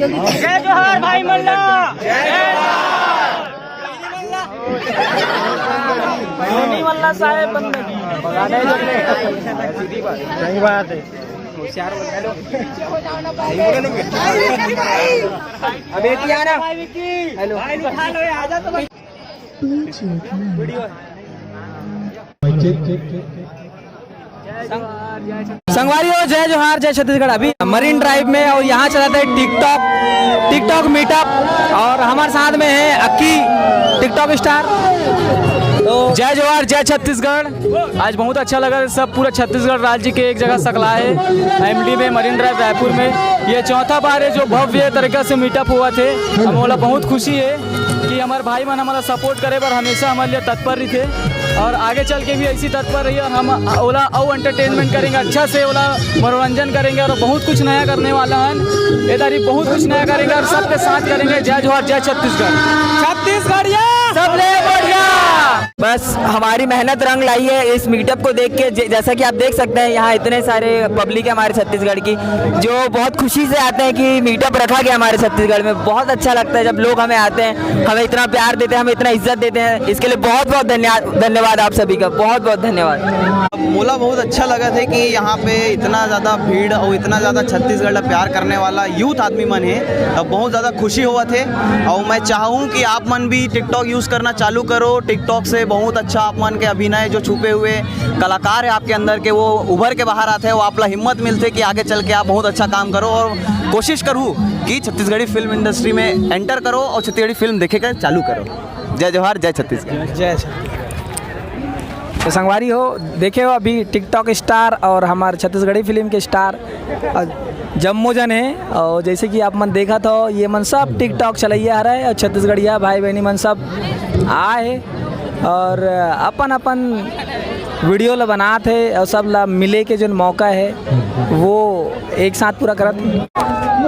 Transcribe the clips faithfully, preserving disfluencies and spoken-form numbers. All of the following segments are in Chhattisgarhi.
जय जोहार भाई मल्ला। धोनी मल्ला साहेब बंदगी। सही बात है। अबे, क्या ना? हेलो। संगवारी हो, जय जोहार, जय छत्तीसगढ़। अभी मरीन ड्राइव में और यहाँ चलाते हैं टिकटॉक, टिकटॉक मीटअप, और हमारे साथ में है अक्की, टिकटॉक स्टार। तो जय जोहार, जय छत्तीसगढ़। आज बहुत अच्छा लगा, सब पूरा छत्तीसगढ़ राज्य के एक जगह सकला है, एमडी में, मरीन ड्राइव रायपुर में। ये चौथा बार है जो भव्य तरीका से मीटअप हुआ थे। हम बोला बहुत खुशी है कि हमारे भाई मन हमारा सपोर्ट करे बर हमेशा हमारे लिए तत्पर रहिथे और आगे चल के भी ऐसी तत्पर रही और हम ओला अउ एंटरटेनमेंट करेंगे, अच्छा से ओला मनोरंजन करेंगे और बहुत कुछ नया करने वाला हन। ये तारीफ बहुत कुछ नया करेंगे और सबके साथ करेंगे। जय जोहार, जय छत्तीसगढ़। छत्तीसगढ़िया सबले बढ़िया। बस हमारी मेहनत रंग लाई है इस मीटअप को देख के। ज-, जैसा कि आप देख सकते हैं, यहाँ इतने सारे पब्लिक है हमारे छत्तीसगढ़ की, जो बहुत खुशी से आते हैं कि मीटअप रखा गया हमारे छत्तीसगढ़ में। बहुत अच्छा लगता है जब लोग हमें आते हैं, हमें इतना प्यार देते हैं, हमें इतना इज्जत देते हैं। इसके लिए बहुत बहुत धन्यवाद, धन्यवाद आप सभी का, बहुत बहुत धन्यवाद। मोला बहुत अच्छा लगा थे कि यहाँ पे इतना ज़्यादा भीड़ और इतना ज़्यादा छत्तीसगढ़ ला प्यार करने वाला यूथ आदमी मन है, अब बहुत ज़्यादा खुशी हुआ थे। और मैं चाहूँ कि आप मन भी टिकटॉक यूज़ करना चालू करो। टिकटॉक से बहुत अच्छा आप मन के अभिनय, जो छुपे हुए कलाकार है आपके अंदर के, वो उभर के बाहर आते हैं, वो आपला हिम्मत मिलते कि आगे चल के आप बहुत अच्छा काम करो। और कोशिश करूँ कि छत्तीसगढ़ी फिल्म इंडस्ट्री में एंटर करो और छत्तीसगढ़ी फिल्म देखे के चालू करो। जय जोहार, जय छत्तीसगढ़। जय छत्तीसगढ़। तो संगवारी हो, देखे हो अभी टिकटॉक स्टार और हमारे छत्तीसगढ़ी फिल्म के स्टार, अ, जम्मो जन है। और जैसे कि आप मन देखत हो, ये मन सब टिकटॉक चलैया हरे और छत्तीसगढ़िया भाई बहनी मन सब आए हे और अपन अपन वीडियो ला बनात हे और सब ला मिले के जो मौका है वो एक साथ पूरा करत हे।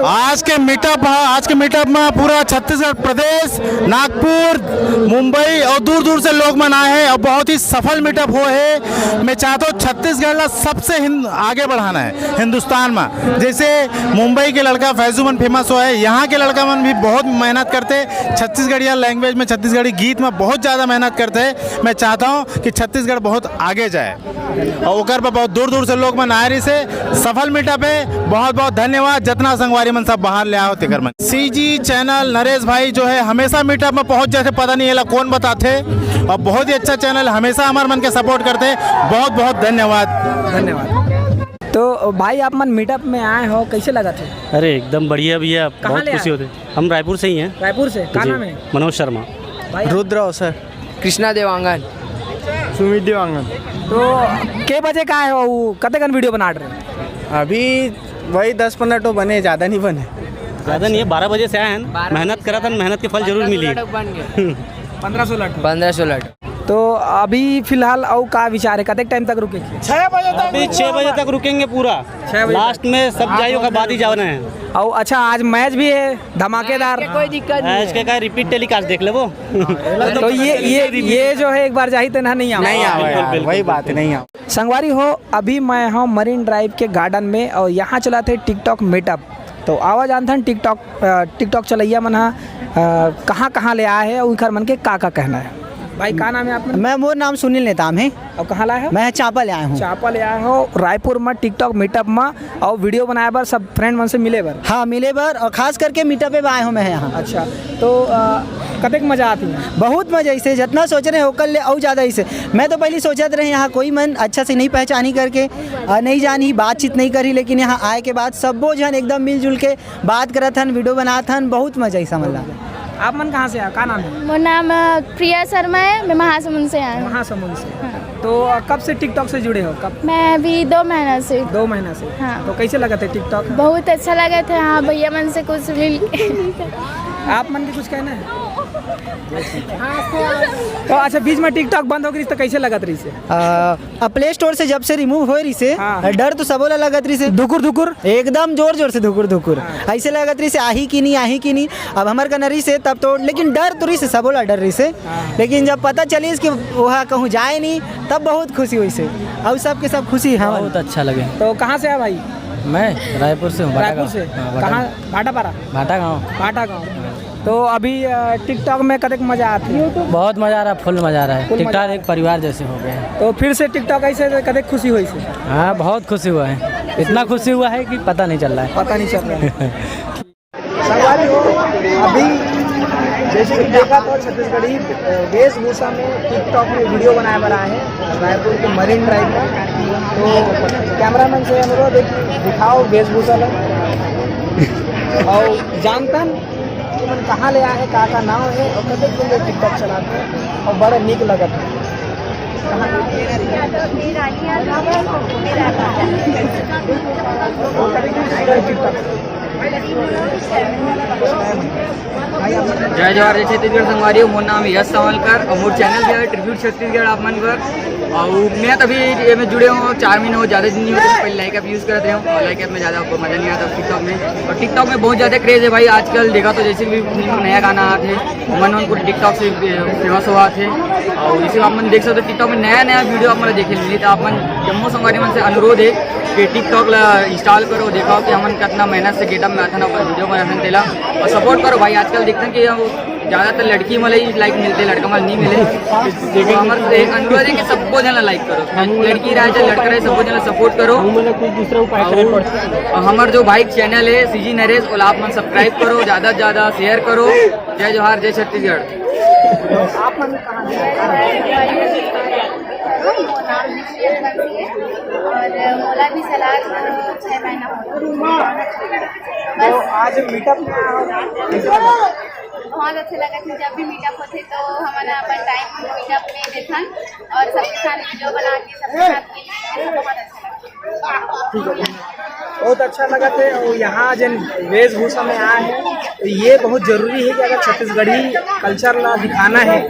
आज के मीटअप ह, आज के मीटअप में पूरा छत्तीसगढ़ प्रदेश, नागपुर, मुंबई और दूर दूर से लोग मन आए हैं और बहुत ही सफल मीटअप हो है। मैं चाहता हूँ छत्तीसगढ़ ला सबसे हिंद-, आगे बढ़ाना है हिंदुस्तान में। जैसे मुंबई के लड़का फैजू मन फेमस हो है, यहाँ के लड़का मन भी बहुत मेहनत करते हैं छत्तीसगढ़िया लैंग्वेज में, छत्तीसगढ़ी गीत में बहुत ज़्यादा मेहनत करते हैं। मैं चाहता हूँ कि छत्तीसगढ़ बहुत आगे जाए। और ओकर पर बहुत दूर दूर से लोग मन आए रहिस हे। सफल मीटअप है। बहुत बहुत धन्यवाद, जितना संगवारी मन सब बाहर ले आए हो तेकर मन। सीजी चैनल नरेश भाई जो है हमेशा मीटअप में पहुंच जाते, पता नहीं एला कौन बताते। और बहुत ही अच्छा चैनल, हमेशा हमारे मन के सपोर्ट करते हैं। बहुत बहुत धन्यवाद। धन्यवाद। तो भाई, आप मन मीटअप में आए हो, कैसे लगा थे? अरे, एकदम बढ़िया भैया, कहाँ बहुत ले खुशी आए? होते। हम रायपुर से ही हैं। रायपुर से? का जी, नाम है? मनोज शर्मा। भाई, रुद्र अवसर। कृष्णा देवांगन। सुमित देवांगन। तो के बजे का है वो, कतेकन वीडियो बना रहे? अभी वही दस पन्द्रह ठो बने, ज़्यादा नहीं बने। ज़्यादा नहीं है, बारह बजे से आए हैं, मेहनत करा था, मेहनत के फल जरूर मिली। बन गए। पन्द्रह सोलह ठो। पन्द्रह सोलह ठो। तो अभी फिलहाल अउ का विचार है, कतेक टाइम तक रुके? छः बजे तक अभी रुकना छः बजे है। तक रुकेंगे पूरा। छः बजे लास्ट तक। में सब जाइयो का बाद ही जाना है। और अच्छा, आज मैच भी है धमाकेदार। कोई दिक्कत नहीं आज है। के का रिपीट टेलीकास्ट देख लेबो। तो ये, ये, ये जो है, एक बार जाही तो ना नहीं आवा। नहीं आवा बिल्कुल, यार, बिल्कुल, वही बात है, बिल्कुल। नहीं आवा। संगवारी हो, अभी मैं हूँ मरीन ड्राइव के गार्डन में और यहाँ चलाथे टिकटॉक मीटअप। तो आवा जानथन टिकटॉक, अ, टिकटॉक चलैया मन ह, अ, कहाँ कहाँ ले आए हे और इखर मन के का का कहना है। भाई, का नाम है आपका? मैं, मोर नाम सुनील नेताम है। और कहाँ लाए हो? मैं चांपा ले आए हूँ। चांपा ले आए हो, रायपुर में टिकटॉक मीटअप में, और वीडियो बनाए बर, सब फ्रेंड मन से मिले बर। हाँ, मिले बर, और खास करके मीटअप पे आए हूँ मैं यहाँ। अच्छा, तो, अ, कतेक मजा आती है? बहुत मजा, इसे जितना सोच रहे हैं ओकर ले और ज़्यादा इसे। मैं तो पहले सोचत रहे यहाँ कोई मन अच्छा से नहीं पहचानी करके, अ, नहीं जानी, बातचीत नहीं करी, लेकिन यहाँ आए के बाद सबो झन एकदम मिलजुल के बात करत हन, वीडियो बनात हन, बहुत मजा आई समझ ला। आप मन कहाँ से आए? का नाम है? मोर नाम, अ, प्रिया शर्मा है, मैं महासमुंद से आए हूँ। महासमुंद से। हाँ। तो, अ, कब से टिकटॉक से जुड़े हो? कब? मैं अभी दो महीना से। दो महीना से? हाँ। तो कैसे लगा थे टिकटॉक? बहुत अच्छा लगा था, हाँ, भैया मन से कुछ मिल के। आप मन के कुछ कहना है? तो अच्छा, बीच में टिकटॉक बंद हो गई तो कैसे लगत रही से? अ, अब प्ले स्टोर से जब से रिमूव होए रहिसे, हाँ। डर तो सबो ला लगत रहिसे। धुकुर धुकुर? एकदम जोर जोर से धुकुर धुकुर। हाँ। ऐसे लगत रहिसे, आही कि नहीं, आही कि नहीं। अब हमर कना रहिसे तब तो, लेकिन डर तो रहिसे, सबो ला डर रहिसे। हाँ। लेकिन जब पता चलिस कि वह कहूँ जाए नहीं, तब बहुत खुशी होइसे। और सबके सब खुशी, हाँ। बहुत अच्छा लगे। तो कहाँ से है भाई? मैं रायपुर से हूँ, भाटा रायपुर गाँव। से? हाँ, भाटा कहाँ? गाँव। भाटापारा। भाटा गाँव। भाटा गाँव। तो अभी, अ, TikTok में कतेक मजा आथे? बहुत मजा आ रहा है, फुल मजा आ रहा है। फुल मजा आ रहा है। TikTok एक परिवार जैसे हो गए हैं। तो फिर से TikTok ऐसे तो कतेक खुशी होइस? हाँ, बहुत खुशी हुआ है, इतना खुशी हुआ है कि पता नहीं चल रहा है। पता नहीं चल रहा है। संगवारी हो, अभी जैसे कि देखा तो छत्तीसगढ़ी, अ, वेशभूषा में TikTok में video बनाए बर आए हैं रायपुर के मरीन ड्राइव में। तो कैमरामैन से अनुरोध है कि दिखाओ वेशभूषा ला। और जानतन तुमन कहाँ ले आए हैं, का का नाम है और कतेक दिन ले TikTok चलाते हैं और बड़ा नीक लगत है। कहाँ? जय जोहार, जय छत्तीसगढ़ संगवारी हो, मोर नाम यश सावलकर और मोर चैनल भी है ट्रिब्यूट छत्तीसगढ़ आप मन बर। और मैं तभी ये में जुड़े हूँ, चार महीने हो, ज़्यादा दिन नहीं हो, तो पहले लाइक ऐप यूज़ करत रहे हूँ और लाइक ऐप में ज़्यादा मज़ा नहीं आता TikTok में। और TikTok में बहुत ज़्यादा क्रेज है भाई आजकल, देखा तो जैसे भी नया गाना आते हैं मन उनको TikTok से फेमस हुआ थे। और इसे आप मन देख सकते हो, TikTok में नया नया वीडियो आप मन देखे मिली। तो आप मन जम्मो संगवारी मन से अनुरोध है कि TikTok ला इंस्टॉल करो, दिखाओ कि हमन कितना मेहनत से गेटअप में आथन अपन वीडियो बनाथन तेला, और सपोर्ट करो भाई। आजकल देखते हैं कि हम ज़्यादातर लड़की मन ही लाइक मिलते, लड़का मन नहीं मिले। तो हमर एक अनुरोध है कि सबको जना लाइक करो, लड़की रहे चाहे लड़का रहे, सबको जना सपोर्ट करो। हमन ला कुछ दूसरा उपाय करे पड़थे। और हमर जो भाई चैनल है सीजी नरेश, ओला आप मन सब्सक्राइब करो, ज़्यादा से ज़्यादा शेयर करो। जय जोहार, जय छत्तीसगढ़। आप मन कहाँ से? मोर नाम निश्चय बंसी है और मोला भी सलाद छः महीना हो गया। तो आज मीटअप में आए हो, कैसे लगा? बहुत अच्छा लगा था। जब भी मीटअप होते तो हमन अपन टाइम मीटअप में देथन और सबके साथ वीडियो बना के सबके साथ मिलके बहुत अच्छा लगा। बहुत अच्छा लगा थे। और यहाँ जन वेशभूषा में आए हैं तो ये बहुत जरूरी है कि अगर छत्तीसगढ़ी कल्चर ला दिखाना है,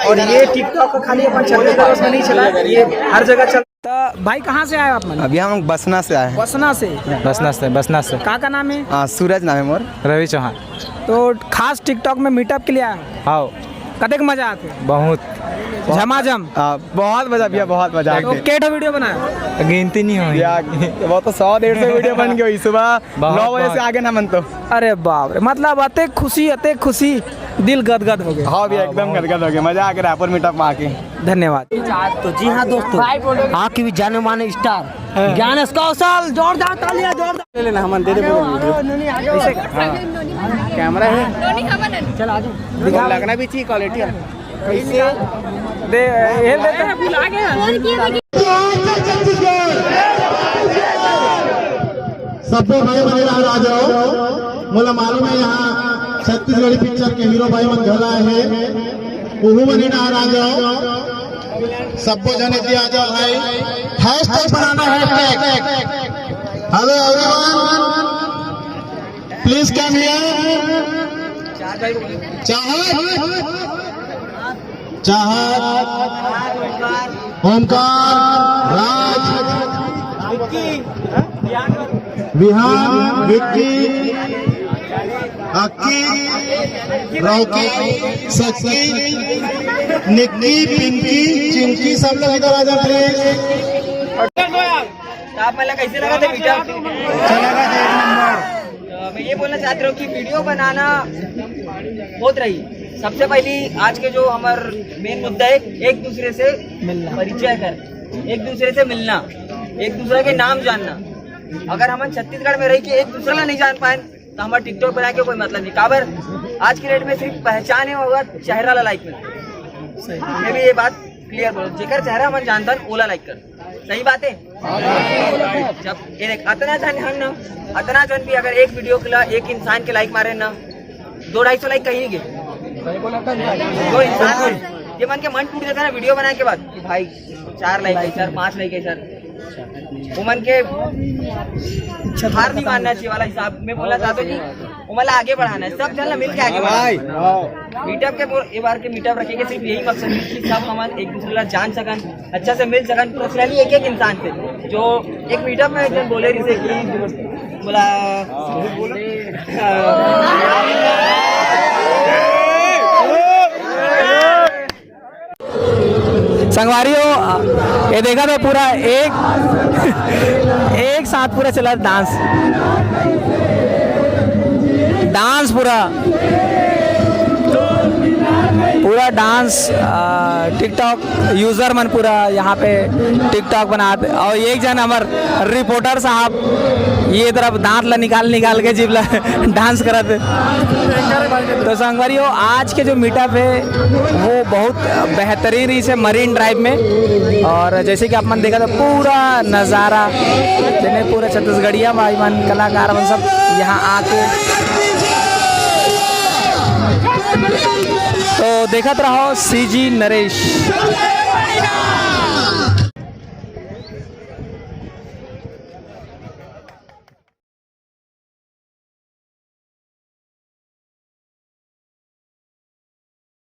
और ये TikTok का खाली अपन छत्तीसगढ़ में नहीं चला, ये हर जगह चल। तो भाई, कहाँ से आए हो आप मन? अभी हम लोग बसना से आए हैं। बसना से? बसना से, बसना से। का का नाम है? हाँ, सूरज नाम है मोर। रवि चौहान। तो खास TikTok में मीटअप के लिए आए हो? हाँ। कतेक मजा आथे? बहुत। झमाझम। हाँ, बहुत मजा भैया, बहुत मजा तो आथे। के ठो वीडियो बनाए? गिनती नहीं होई। यार, वो तो सौ डेढ़ सौ वीडियो बन गई सुबह बहुत, नौ बजे से बहुत। आगे ना मन तो। अरे बाप रे, मतलब अतेक खुशी, अतेक खुशी, दिल गदगद हो गए। हाँ भैया, एकदम गदगद हो गए, मजा आ गया रायपुर मीटअप में आके। धन्यवाद। तो जी हाँ दोस्तों, आपके भी जाने माने स्टार ज्ञानेश कौशल, जोरदार तालियां, जोरदार। ले लेना, हमन दे दे बोलो। कैमरा है। चल, आ जाओ। दिखा, लगना भी चाहिए क्वालिटी है। कैसे? दे, ये दे तो। सब्बो भाई मन इधर आ जाओ। मोला मालूम है यहाँ छत्तीसगढ़ी पिक्चर के हीरो भाई मन घला है। उहू मन इधर आ जाओ। सब्बो जने भी आ जाओ भाई। हैशटैग बनाना, hashtag. Hello everyone, please come here। चाहत, चाहत, ओमकार, राज, विहान, विक्की, अक्की, रॉकी, सक्की, निक्की, पिंकी, चिंकी, सब लोग इधर आ जाओ प्लीज। तो आप मतलब कैसे लगा था मीटअप? चलेगा जी, एक नंबर। तो मैं ये बोलना चाहता हूँ कि वीडियो बनाना बहुत रही। सबसे पहली आज के जो हमार मेन मुद्दा है, एक दूसरे से मिलना। परिचय कर, एक दूसरे से मिलना, एक दूसरे के नाम जानना। अगर हम छत्तीसगढ़ में रह के एक दूसरे ला नहीं जान पाए तो हमारा TikTok बना के कोई मतलब नहीं। काबर आज की डेट में सिर्फ पहचान है, अगर चेहरा ला लाइक मिलता। मैं भी ये बात क्लियर बोलो, जेकर चेहरा हमन जानथन ओला लाइक कर। सही बात है। जब ये देख, अतना जन हन ना, अतना जन भी अगर एक वीडियो के ला एक इंसान के लाइक मारे ना, दो ढाई सौ लाइक कहीं नहीं गए। दो इंसान, ये मन के मन टूट जाता है ना वीडियो बनाने के बाद कि भाई चार लाइक है सर, पाँच लाइक है सर, वो मन के हार नहीं मानना चाहिए वाला हिसाब में बोलना चाहता हूँ कि वो मन ला आगे बढ़ाना है, सब जन ला मिल के आगे बढ़ाना है। मीटअप के बोल-, ये बार के मीटअप रखेंगे सिर्फ यही मकसद है कि सब हमन एक दूसरे ला जान सकन, अच्छा से मिल सकन, पर्सनली एक एक इंसान से। जो एक मीटअप में एक जन बोले जैसे कि बोला, संगवारी हो, ये देखा था पूरा एक एक साथ पूरा चला डांस, डांस पूरा पूरा डांस। टिकटॉक यूजर मन पूरा यहाँ पे टिकटॉक बनात, और एक जन हमर रिपोर्टर साहब ये तरफ दांत ला निकाल निकाल के जीभ ला डांस करत हे। तो संगवारी हो, आज के जो मीटअप है वो बहुत बेहतरीन रहिस हे मरीन ड्राइव में। और जैसे कि आप मन देखा था पूरा नज़ारा, जेने पूरा छत्तीसगढ़िया भाई मन, कलाकार मन सब यहाँ आके तो देखत रहो सीजी नरेश।